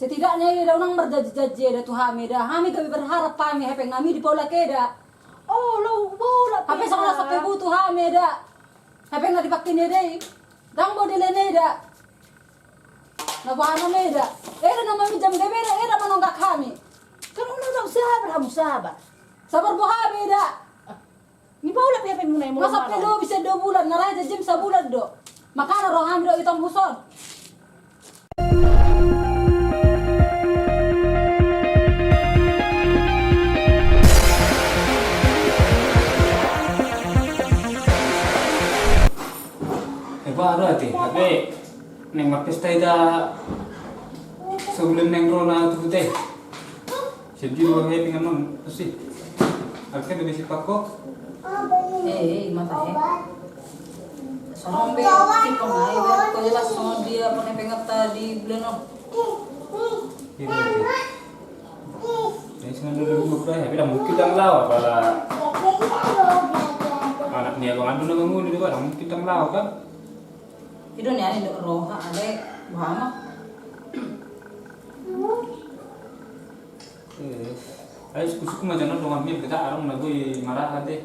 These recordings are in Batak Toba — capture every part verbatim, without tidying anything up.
Setidaknya eda unang marjanji-janji eda tu hami eda. Hami gabe berharap hami hepeng nami dipaulak eda. Oh, laho hupaulak. Hape songon na so pe butuh hami eda. Hepeng na dipangke ni eda i. Ndang bo dilehon eda. Na boha nama eda. Eda na maminjam gabe eda, eda manonggak hami. Kan unang sabar hamu, sabar. Sabar boha be eda. Ni paulak pe hepengmuna i molo. Masa pe lobi sian dua bulan, na ra janjim sabulan do. Makana ro hami do i tong huson. Eh, ba, ro ate, hape naeng marpesta eda sabulan naeng ro na tu huta i. Sedih lo hepeng annon, pasti. Alke do besi pako. Eh, eh, mata he. Songon be, sipong ai be, ko jelas songon dia pernah pengerta di bulan on. Iya, iya. Jadi songon dulu dulu, bro, ya, bilang mungkin dang lawa, pala anak ni abang anu nama nguni, dua, mungkin dang lawa, kan? Ido ni ani do roha ale boha ma. Eh, ai suku-suku ma jana dongan mi beta arung na boi maraha te.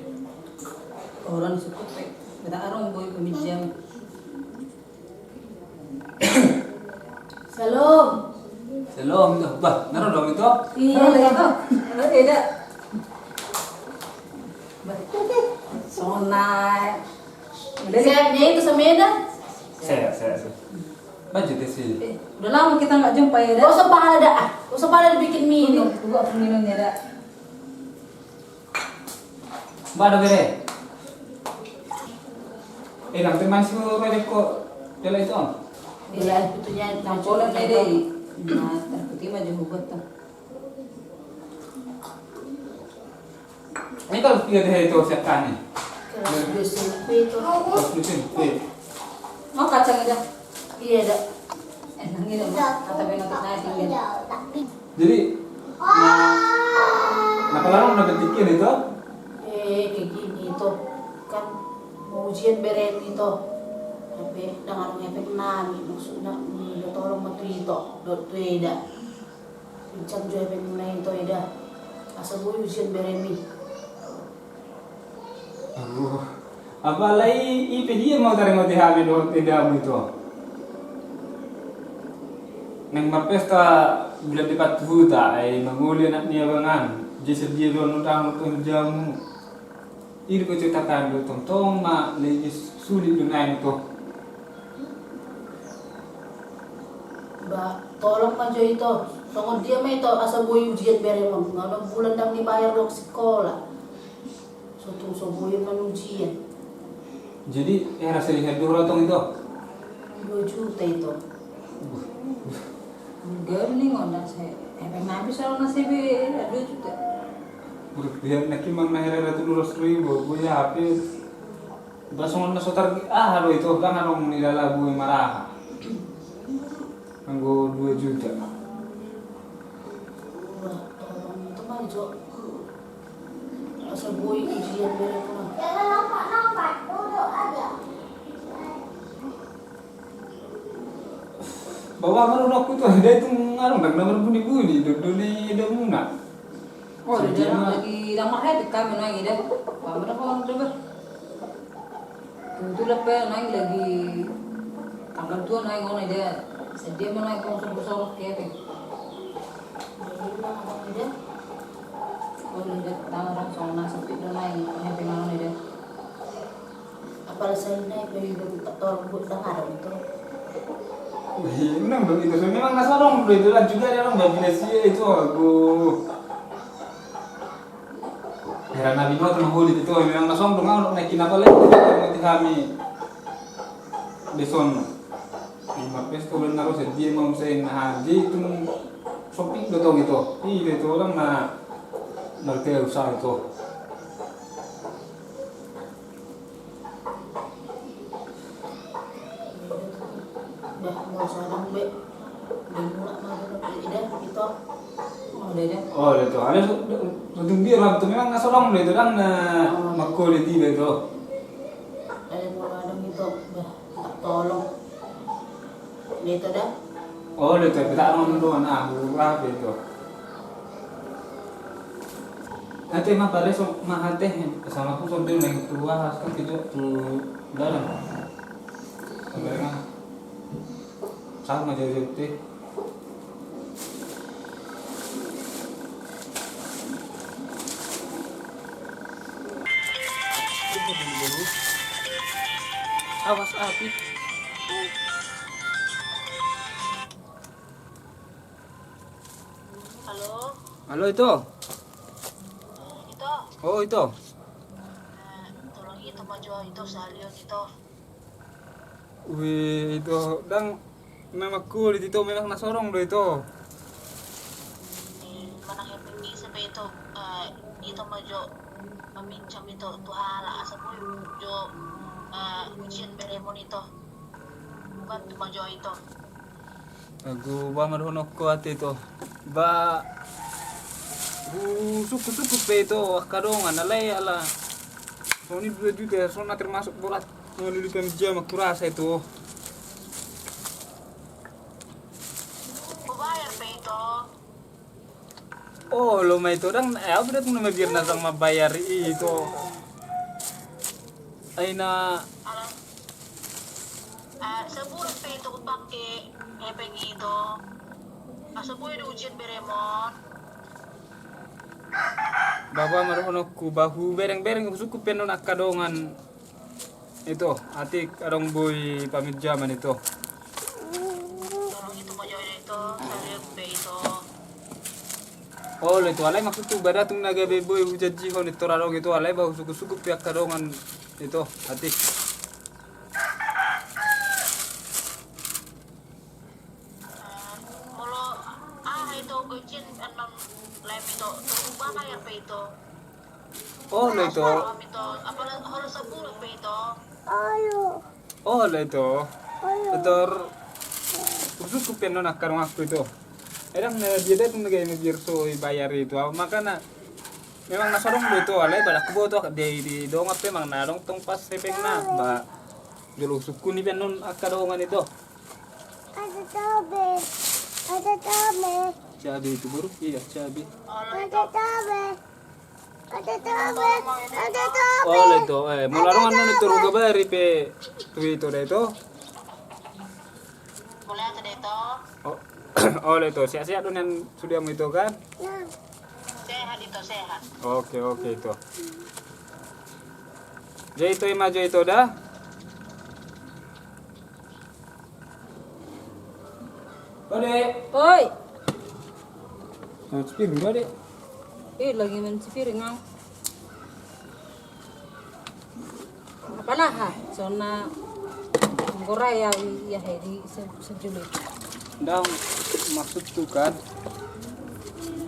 Orang suku pe beta arung boi peminjam. Shalom. Shalom, ito. Bah, na ro dong ito? Iya, ito. Ito. Bah. Sonai. Sehat nih, itu semeda. Sehat, sehat, sehat. Lanjut ya, sih. Eh, udah lama kita nggak jumpa ya, Da? Gak usah pala, Da. Ah, gak usah pala dibikin minum. Gua minum ya, Da. Ba, Da, bere. Eh, nang teman su bere ko. Dia lah itu, Om. Dia lah itu tuh, nyanyi. Nang pola, Bere. Nah, terkutip aja buat tuh. Ini kalau tiga D itu siapkan nih. Kelas dua S M P itu. Kelas dua S M P. Mau kacang aja? Iya, Da. Eh, nanti dong. Kata Benotik naik tinggal. Jadi, nah, nah, kalau orang dapat tiket itu? Eh, kayak gini itu. Kan mau ujian berem itu. Tapi dengan ngepek nami, maksudnya, minta tolong sama tu itu. Dot tu eda. Pincang jo hepengmuna i, Ito, eda. Asa boi ujian berem i. Aduh. Apala i, i pe dia mau taringot di hami dohot edamu, Ito. Naeng marpesta bulan depan tu huta, ai mangoli anak ni abangan. Jadi sedia do nang tu jamu. I do pe ceritakan do, tongtong ma, lebih sulit do naeng, Ito. Ba, tolong ma jo, Ito. Songon dia ma, Ito, asa boi ujian berem on. Nga onom bulan ndang dibayar uang sikola. So tung so boi on ujian. Jadi, eh, rasa lihat dua tong, Ito? Dua juta, Ito. Buh, buh. Garu ni ngon, nang se, eh, pengen habis orang nasi be, eh, dua juta. Buh, dia nak imang na hera dua ratus ribu, boi H P. Ba songon na so target aha do, Ito, ndang adong nilala boi maraha. Anggo dua juta. Wah, tolong, Ito, ma, Ito. Asa boi ujian berem on. Bawa nganu nak kutu, ada itu nganu, ndang na marbuni-buni, do, do ni edamuna. Oh, di dalam lagi, ndang marhepeng hami nuaeng, eda. Wah, mana kau, coba. Kebetulan pe nuaeng lagi tanggal dua nuaeng on, eda. Sedia ma nuaeng kau suruh-suruh hepeng. Jadi, Bang, Abang, eda. Oh, eda, tangan orang songon na sempit do nuaeng, hepeng on, eda. Apala sai na i pe iba minta tolong buat ndang adong, Ito. Wih, memang begitu. So, memang na so adong do itu, lanjut aja dong, bagi nasi itu, aduh. Heran na binoto na holi, Ito, memang na so adong do, nang naikin apala i, nanti kami. Beson. Marpesta ulang na ro sedia ma, um, sai na haji itu sopik do tong, Ito. Ih, Ito, orang na ngerti usaha, Ito. Bah, mau sadang be. Dia mulak mah, eda, Ito. Oh, eda, eda. Oh, eda, Ito. Ada su-, su-, sudah tunggu dia, Bang. Itu memang na so adong do itu, dang, na. Oh. Makko dia tiba itu. Ada mau sadang, Ito. Bah, minta tolong. Eda, Ito, dah. Oh, le, tapi tak ada orang doang, nah, aku rapi itu. Ate ma pareso ma ate, sama aku sambil main keluar, kan gitu, tu dalam. Sambil kan. Sama jauh-jauh teh. Awas api. Halo. Halo, Ito. Ito. Oh, Ito. Eh, tolong Ito ma jo Ito sahali on, Ito. Wih, Ito, ndang memang kulit, Ito, memang na sorong do, Ito. Eh, manang hepeng i sape, Ito, eh, Ito ma jo maminjam, Ito, tu halak asa boi jo, eh, ujian beremon, Ito. Bantu ma jo, Ito. Agu, ba ma dohononku ate, Ito. Ba, hu sungkun-sungkun pe, Ito, angka dongan, alai ala. Songon i dua juta, songon na termasuk borat. Songon i di pemjam, aku rasa, Ito. Hubayar pe, Ito. Oh, lo ma, Ito, ndang, eh, au pe da tung na mabiar na ndang mambayar i, Ito. Ai na. Ala, eh, sabulan pe, Ito, hupake hepeng i, Ito. Asa boi do ujian beremon. Ba, ba ma dohononku, ba hubereng-bereng, husungkun pe annon angka dongan. Ito, atik adong boi paminjaman, Ito. Tolong Ito ma jo, Ito, sahali on pe, Ito. Oh, lo, Ito, alai maksudhu ba da tung na gabe boi hujanjihon, Ito, adong, Ito, alai ba husungkun-sungkun pe angka dongan, Ito, atik. Eh, molo aha, Ito, gajian annon laem, Ito, tolu ba bayar pe, Ito. Oh, lo, Ito. Apala holo sabulan pe, Ito. Oh, lo, Ito. Ito, husungkun pe annon angka donganku, Ito. Ai ndang na dia da tung na gabe mabiar so dibayar, Ito. Makana memang na sorong do, Ito, alai ba ndang huboto di, di dongan pe manang na adong tong pas hepengna. Ba jolo husungkuni pe annon angka dongan, Ito. Ada cabe. Ada cabe. Cabe itu, Bro? Iya, cabe. Ada cabe. Ada cabe. Ada cabe. Oh, lo, Ito. Eh, molo adong annon, Ito, hugabari pe tu Ito da, Ito. Boleh ada, Ito. Oh, oh, lo, Ito. Sehat-sehat do nian sude hamu, Ito, kan? Nah. Sehat, Ito, sehat. Oke, oke, Ito. Jadi, Ito, ima jo, Ito, da. Ode. Oi. Main piring, Ode. Eh, lagi main piring, au. Apala aha, songon na gorai au i, ia he di se-, sejulu. Ndang, maksudhu kan.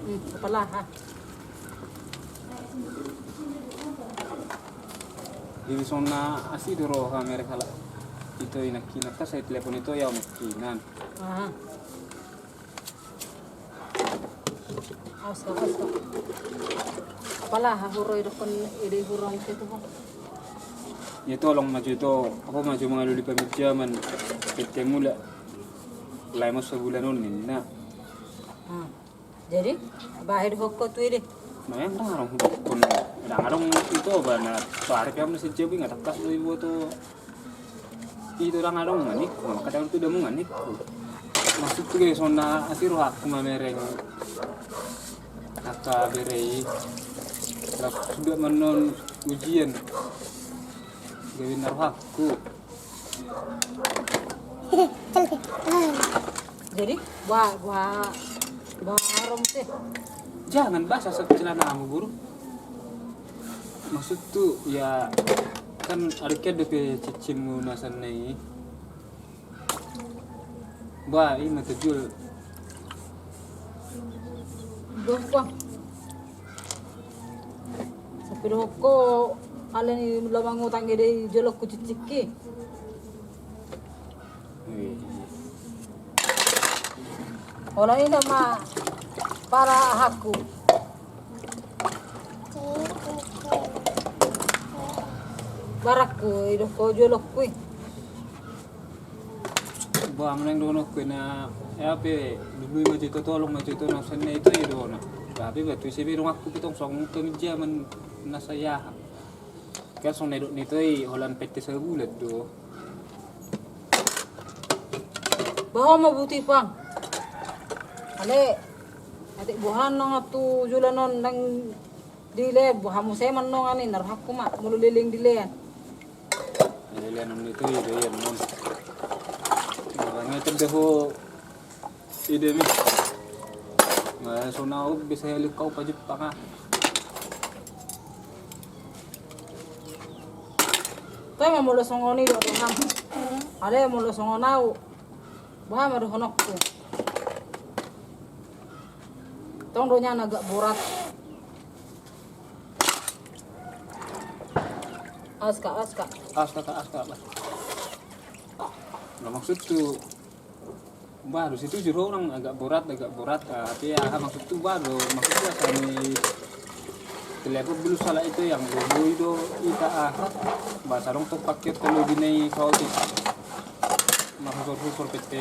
Hmm, apala aha. Jadi songon na asi do roha mereng halak ito i nangkinan, kan sai telepon ito i au nangkinan. Aha. Awas, awas. Apala aha huroi dokkon ide hurong itu, Bang? Ya tolong maju ito, aku maju mangalului paminjaman P T mula. Lae mos sabulan on ninna. Hmm. Jadi, bahen dohot ho tu ide. Nah, yang dang adong, dang adong ito ba na so ari pe au na senjabu ingat atas do iboto. Ito dang adong maniko, maka dang tu damu maniko. Maksudku ge songon na asi rohakku mamereng angka bere i. Rap suda manon ujian. Gabe na rohakku. Jadi, buah, buah, buah harum sih. Jangan basah celanamu, Buru. Maksudku, ya, kan ada kian dope cicinmu na sana i. Bah, ima tejul. Gompa. Sampe dohot ho, ala ni lamang utang ede jolokku cicikki. Olo ina ma para hakku. Barakku, ido ho jolokku i. Bah, amang, naeng dohononku na, ya, pe, dulu ma jo ito, tolong ma jo ito, na sian na ito i dohonon. Tapi ba tu ise be donganku pe tong, songon pe jaman na sai aha. Kan songon na nidok ni ito i, holan pette sabulan do. Bah, ho ma buti pang. Ale, atik boha nang tu joloan on nang dilean, boha muse ma nang i, na rohangku ma molo leleng dilean. Leleng on ito i do, ia non. Mangetek do ho. Ide mi. Nah, so na au bisa heli kau pajumpang ah. Toe ma molo songon i do roham. Ale molo songon au, boha ma dohononku. Tong do nian agak borat. Aska, aska. Aska, aska, aska. Nah, maksudku, bah, di situ jero nang agak borat, agak borat. Ah, tapi aha, maksudku, bah, do, maksudku, asa ni telepon belum salah itu yang boi do ita, ah, bahasa dong tuh paket kalau gini soal itu. Maksud susur P T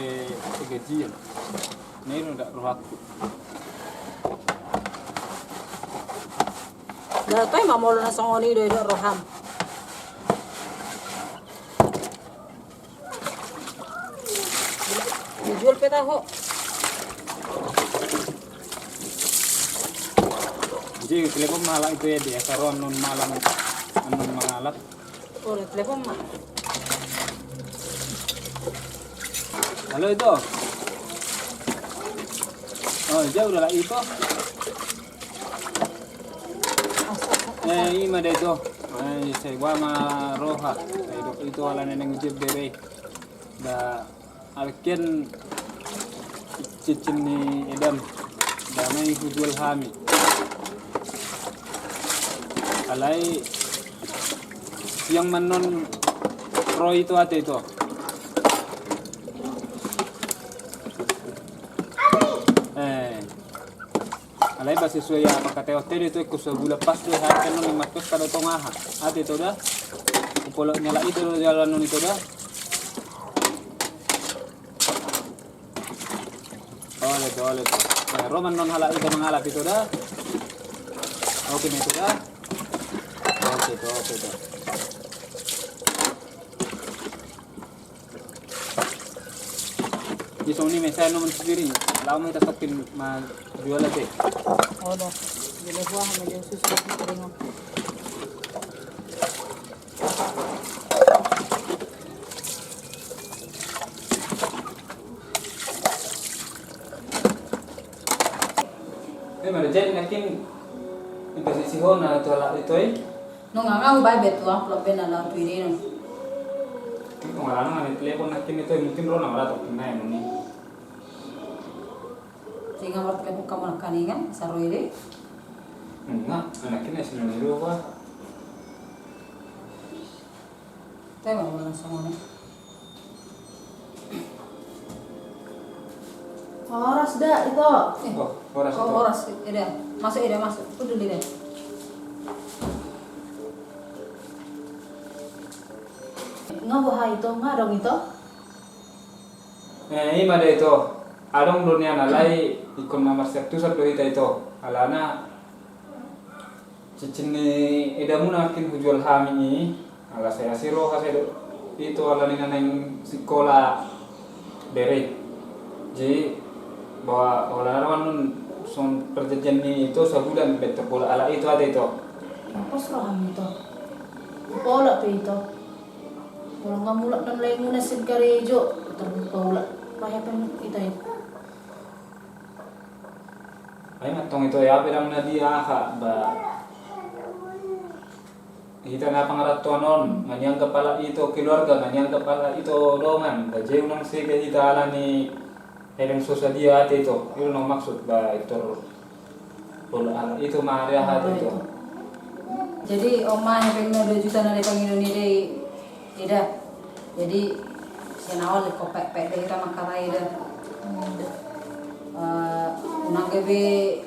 gajian. Ini udah rohakku. Lah, toe ma molo na songon i do, do roham. Dijual pe taho. Jadi telepon malam itu ya, biasa ro annon malam, annon mangalap. Oh, telepon ma. Halo, ito. Oh, jauh udah lah ito. Eh, ima da ito. Eh, sai boha ma roha. Eh, ito, ito ala neneng ujib bere. Da alken cincin ni edam. Da ma i hujual hami. Alai siang ma annon ro ito ate ito. Eh. Alai ba sesuai apa kata ote do ito, ingkon sabulan pas do hata annon, lima belas kada tong aha. Ate ito da. Upolok nyala ito do jalan annon ito da. Ole do, ole do. Eh, ro ma annon halak ito mangalap ito da. Oke ma ito da. Oke do, oke do. Di sini mesan nomor sendiri. Lama kita topin ma jual ate. Oh, dah. Jadi buah sama dia susu di ringan. Eh, marejek nakin. Iba sisi hona tu halak ito i. Nunga nga hubaen be tu amplop be na laho tu ide non. Nunga lana nga telepon nakin ito, mungkin ro na maratok na i muni. Sehingga martelepon kamu nakan ingan saro ide. Nga, anakin na sini ni rupa. Tema mana songon i. Horas da ito. Eh, oh, horas ito. Horas, ida. Masuk, ida, masuk. Udah, ida. Nga boha ito, nga adong ito. Eh, ima da ito. Adong do nian alai ingkon na marsiantusan do hita ito. Alana cincin ni edamuna nakin hujual hami i, ala sai asi roha sai do ito ala ni na naeng sikola bere. Jadi, bahwa holan adong annon songon perjanjian ni ito sabulan baen tarbola ala ito ate ito. Pas roham ito. Pola pe ito. Molo nga mulak na mulai muna sian karejo, tarbuka ulak. Pahepen ito i. Ai mantong ito ya, pedang na di aha, ba. Hita na pangarantoan on, nga nianggap halak ito keluarga, nga nianggap halak ito dongan, ba je unang sega hita ala ni hepeng so sadia ate ito, ilo na maksud ba ito. Polo ala ito ma ari aha ate ito. Jadi on ma hepeng na dua juta na dipangido ni ida i. Ida. Jadi sian awal ko pek-pek do hita mangkatai ida. Eh, unang gabe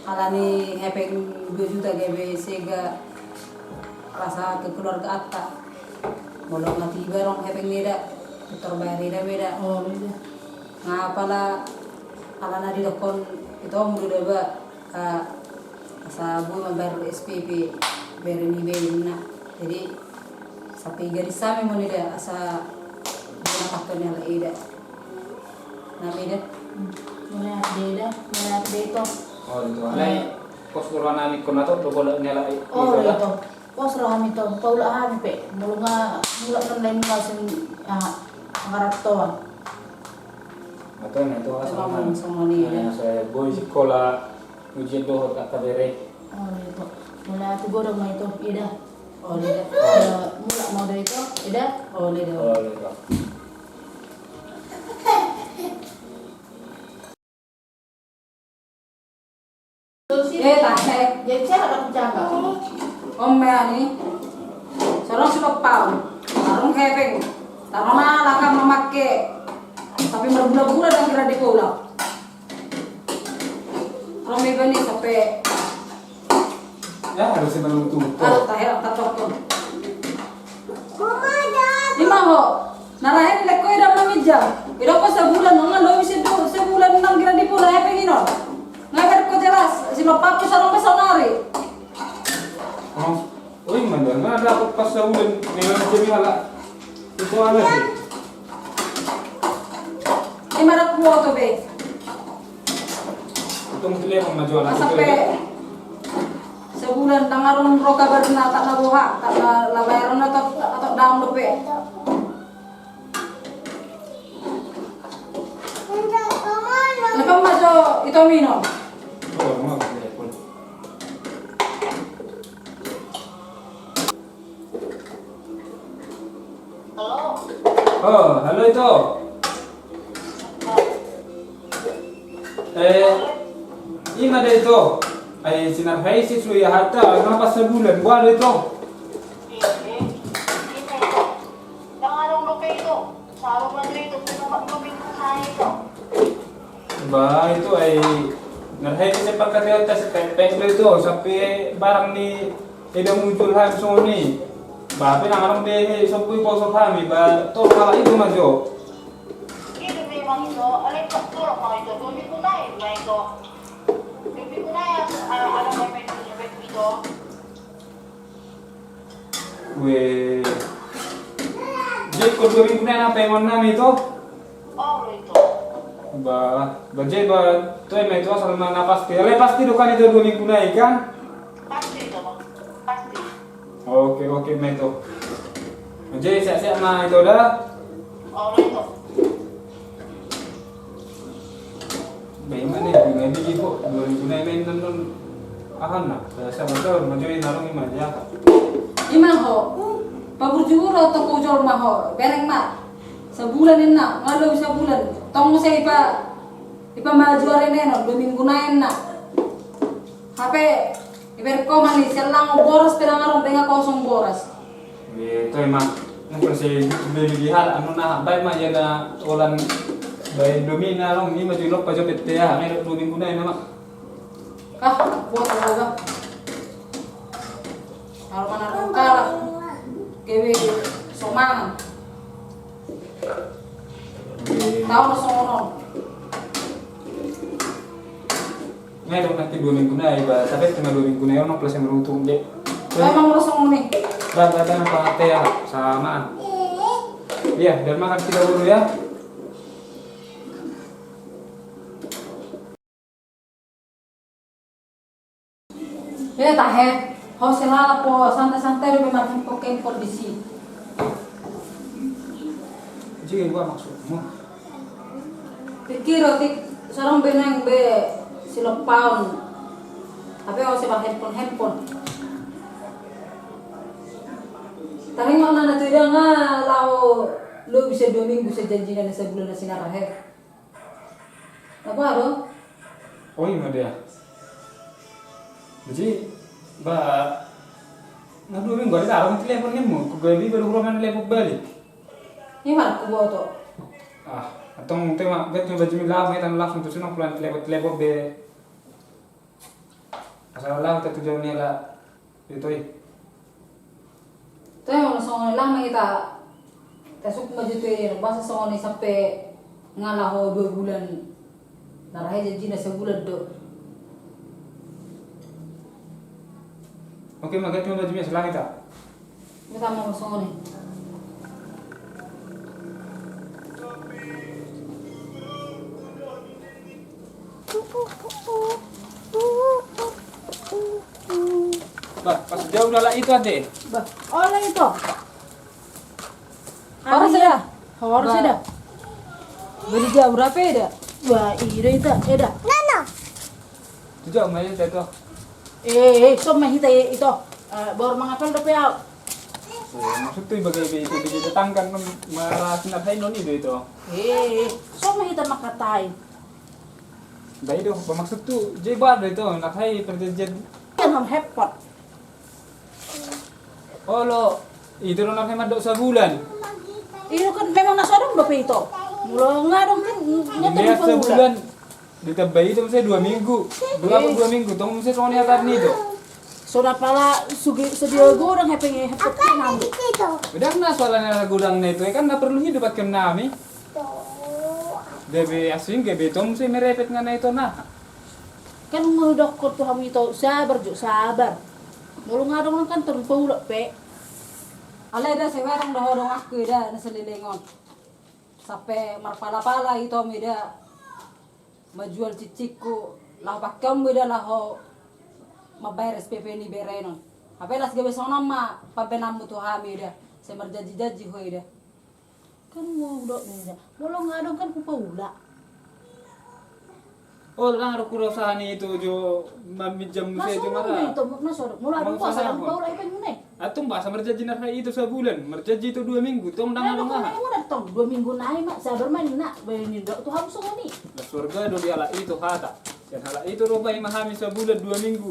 ala ni hepeng dua juta gabe sega rasa kekeluargaanta. Molo nga tiba adong hepeng ni ida. Tor bayar ida ma ida. Oh, ida. Nga pala, ala na didokkon ito mulu da ba, ah, asa boi mambayar S P P, bayar ni be inna. Jadi, sampe i gadis sami mulu ida, asa boi na pakai ni ala ida. Na ma ida. Hmm. Mauliate ida, mauliate ito. Oh, ito. Alai, pos roha nami kona to, do bola ni ala ida. Oh, ito. Pos roha nami to, paulak hami pe. Molo nga, mulak kan lain kasih, ah, anggaran toan. Atau na ito asal. Emang songon i, ya. Saya boi sikola ujian dohot angka bere. Oh, ito. Mauliate godang ma ito, ida. Oh, ida. Eh, mulak ma ito, ida. Oh, ida. Oh, ida. Eh, tahe. Jadi saya ada kucaka. Om, ya, ni. Sorong sudah pau. Tarung hepeng. Tarung na lakam mamake. Tapi merbula-bula dan kira di pulau. Rame bani sampai. Ya, harus sih menurut tuh. Ah, tahe, tak cocok. Ima ho, na rahe ni lek ho ida ma minjam. Ida ho sabulan, nga lobi sedu-, sabulan nang gira di pula, ya pengin on. Nga ber ho jelas, si lopak ku sarong pe saonari. Oh, oh, ima da, nga dapot pas sabulan, ni minjam i halak. Itu ala sih. Ima da kuoto be. Untung telepon ma jo anak. Sampai sebulan, ndang adong ro kabarna, tak na boha, tak na labayaron atau, atau daong dope. Telepon ma jo ito minum. Oh, ma telepon. Halo. Oh, halo ito. Eh, ima da ito. Ai, si na rahe i si suya hata, nga pas sabulan, boha do ito. Ima ito. Ndang adong dope ito. Saru ma do ito, pe nomor dua minggu na ito. Ba, ito ai, na rahe i sepakat ito, sepakat do ito, sampe barang ni eda muncul hami songon i. Ba, pe ndang adong be, he, sopu i pausop hami, ba, tolong halak i do ma jo. Ito memang ito, alai tolong ma ito, dua minggu nai ma ito. Dua minggu nai, ah, adong be ito. Weh. Jadi, ingkon dua minggu nai na pe ingonan ito? Oh, ito. Ba, ba, jadi, ba, toe ma ito asal ma na pasti. Alai pasti do kan ito dua minggu nai kan? Pasti ito, pasti. Oke, oke, ma ito. Jadi, sehat-sehat ma ito da. Oh, ito. Ba ima ne, ima ne, iko, dua ribu na ima inna non. Aha na, saya sama tahu, mau jadi narung ima aja. Ima ho, paburju ro toko jolma ho, bereng ma. Sabulan inna, nga lobi sabulan. Tong muse ipa, ipa maju are neno, dua minggu na inna. Hape, ibereng ho ma ni, sian lango boras pe ndang adong, denggan kosong boras. Be, toe ma. Nang perse beli di hal, anu na, bae ma ia na olan bae Indomie na long, ima jui lok pajo pete ya, ngai dua minggu na ina ma. Ah, buat apa? Kalau mana rongkala, kewe somangan. Be. Tahu na sono. Ngai dong nanti dua minggu nai, ba, tapi tengah dua minggu nai, ono plus yang beruntung, dek. Emang urus yang ini? Ba, ba, ba, ba, teh, ya, samaan. Iya, dan makan kita dulu, ya. Eh, tahe. Ho, selala po, santai-santai do be marhempol-hempol di si. Jadi, gua maksudmu. Pikir otik, sorong be nang be silopaon. Tapi ho, seba handphone-handphone. Taringot na na tu ida nga laho lobi se dua minggu se janjina na sebulan na sinarahe. Apa do? Oh, ima dia. Jadi, ba, na dua minggu ada, ada telepon ni mu, ku gabi baru rumah telepon balik. Ima, kuboto. Ah, antong tema, bet tu baju mila, mai tan langsung tu sini, aku lan telepon, telepon be. Asal lah, kita tujuan ni lah, itu i. Tapi mau songon i lah, mai kita Tasuk ma jo tu ede, boasa songon i sampe nga laho dua bulan. Na rahe janjina sabulan do. Oke, makasih ma baju mes lah kita. Betama ma songon i. Bah, pas jauh dah lah itu ade. Bah, oleh itu. Horas eda. Horas eda. Beli jauh berapa eda? Wah, ida ita, eda. Nana. Jauh ma eda itu. Eh, eh, so ma hita itu. Eh, baru mangapel dope au. Eh, maksud tu ibagai be itu di tetangga marah sinar hai non itu itu. Eh, eh, so ma hita makatai. Bah, itu apa maksud tu? Jadi bar itu, nak hai perjanjian. Kan hepot. Olo, itu do na hemat do sabulan. Itu kan memang na so adong dope itu. Molo nga adong kan nga tu sabulan. Ditambai itu muse dua minggu. Dua apa dua minggu tong muse songon i hata ni itu. So na pala sugi sedia godang hepeng i hepeng i. Godang na soalnya godang na itu kan na perlu hidup akan nami. Gabe asing gabe tong muse merepet nga na itu na. Kan molo dokkon tu hamu ito sabar jo sabar. Molo nga adong kan tor paulak pe. Alai da sewa adong doho donganku eda na selelengon. Sampe marpala-pala ito mida majual cicikku laho pakke on mida laho mambayar S P P ni berenon. Hape las gabe songon ma pambenammu tu hami eda. Sai marjanji-janji ho eda. Kan mau dok eda. Molo nga adong kan kupaulak. Oh, ndang ro kura usaha ni itu jo maminjam muse jo mara. Molo adong kuasa ndang paulak hepeng mune. Atung bahasa marjanji na itu sabulan, marjanji itu dua minggu, tong ndang adong aha. Tong dua minggu nai ma sabar ma ninna, baen ninna tu hamu songon i. Las warga do di halak itu hata. Sian halak itu ro baen ma hami sabulan dua minggu.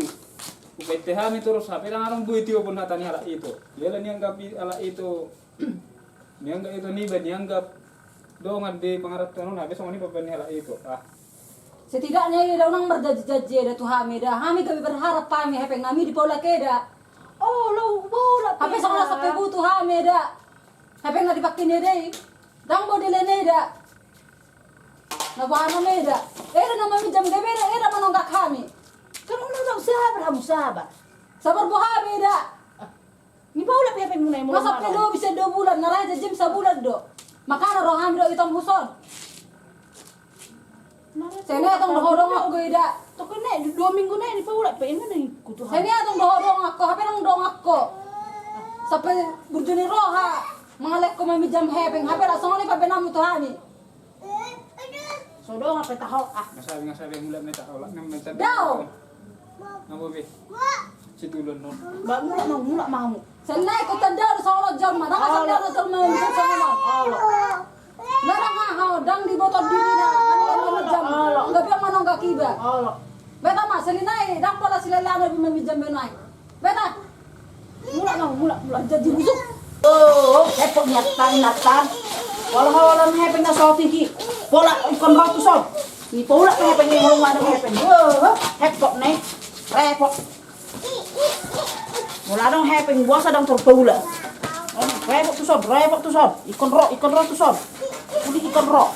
Upainte hami torus hape ndang adong boi tiopon hata ni halak itu. Dialah nianggap halak itu. Nianggap itu niba nianggap dongan di pangarantoan on hape songon i baen ni halak itu. Ah. Setidaknya eda unang marjanji-janji eda tu hami eda. Hami gabe berharap hami hepeng nami dipaulak eda. Oh, lo paulak. Hape songon na sampe butuh hami eda. Hepeng na dipakke ni eda i. Ndang bo dilehon eda. Na boha na eda. Eda na maminjam gabe eda, eda manonggak hami. Kan unang sabar hamu sabar. Sabar boha be eda. Ni paulak pe hepeng muna i molo. Masa pe lo bisa dua bulan, na raja jim sabulan do. Makana ro hami do itom huson. Sene atong doho dongakko eda. Toko ne dua minggu ne ni paulak pe ena ni kutu. Sene atong doho dongakko, hape nang dongakko. Sampe burju ni roha mangalekko maminjam hepeng, hape ra songon i pambenammu tu hami. So do nga pe taho ah. Ngasabi ngasabi mulak me taho lak nem mencet. Dao. Ngabo be. Situlun non. Ba mulak mau mulak mau. Senai ko tanda do solo jam ma dang asal dang asal mau bisa sama. Olo. Ngarang ha ha dang di botol diri na kan lo jam. Olo. Gabe manong gakiba. Olo. Beta ma selinai dang pola silelana di mami jam benai. Beta. Mulak nau mulak mulak jadi busuk. Oh, hepok ni atan atan. Walau walau hepeng na soti ki. Pola ikon rau tu son. Ni pola hepeng ni walau ada hepeng. Oh, hepok ne. Repot. Molo adong hepeng boasa dang tor paulak. Repot tu son, repot tu son. Ikon ro, ikon ro tu son. Uli ikon ro.